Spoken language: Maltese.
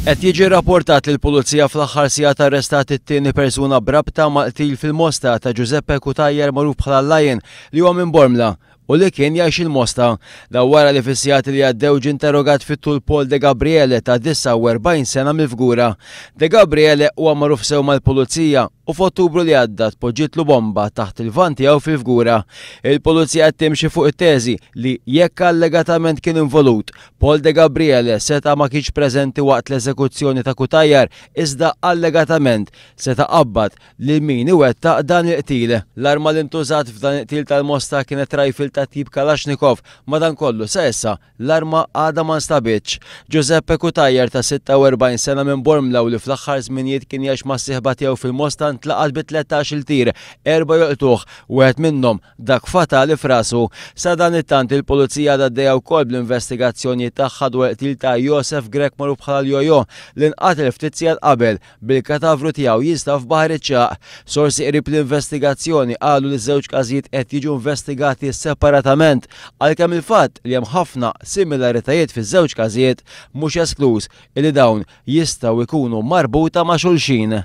Qed jiġi rrapportat li l-Pulizija fl-aħħar sigħat arrestat it-tieni persuna b'rabta mal-qtil fil-Mosta ta' Giuseppe Cutajar magħruf bħala Lion li huwa minn Bormla u li kien jgħix il-Mosta. Dan wara li fis-sigħat li għaddew ġie interrogat fit-tul Paul De Gabriele ta' 49 sena mill-Fgura. De Gabriele huwa magħruf sew mal-Pulizija u f'Ottubru li għadda tpoġġietlu bomba taħt il-vann tiegħu fil-Fgura. Il-Pulizija qed timxi fuq it-teżi li jekk allegatament kien involut, Paul De Gabriele seta' ma kienx preżenti waqt l-eżekuzzjoni ta' Cutajar iżda allegatament seta' qabbad lil min iwettaq dan il-qtil. L-arma li ntużat f'dan il-qtil tal-Mosta kienet rifle ta' tip Kalashnikov, madankollu sa issa l-arma għadha ma nstabitx. Giuseppe Cutajar ta' 46 sena minn Bormla u li fl-aħħar żminijiet kien jgħix mas-sieħba tiegħu fil-Mosta ntlaqat bi 13-il tir, erbgħa jolqtuh, wieħed minnhom dak fatali f'rasu. Sadanittant il-Pulizija għadha għaddejja wkoll bl-investigazzjonijiet tagħha dwar il-qtil ta' Josef Grech magħruf bħala l-Jojo li nqatel ftit sigħat qabel bil-katavru tiegħu jinstab f'Baħar iċ-Ċagħaq. Sorsi qrib l-investigazzjoni qalu li ż-żewġ każijiet qed jiġu investigati separatament għalkemm il-fatt li hemm ħafna similaritajiet fiż-żewġ każijiet mhux eskluż li dawn jistgħu jkunu marbuta ma' xulxin.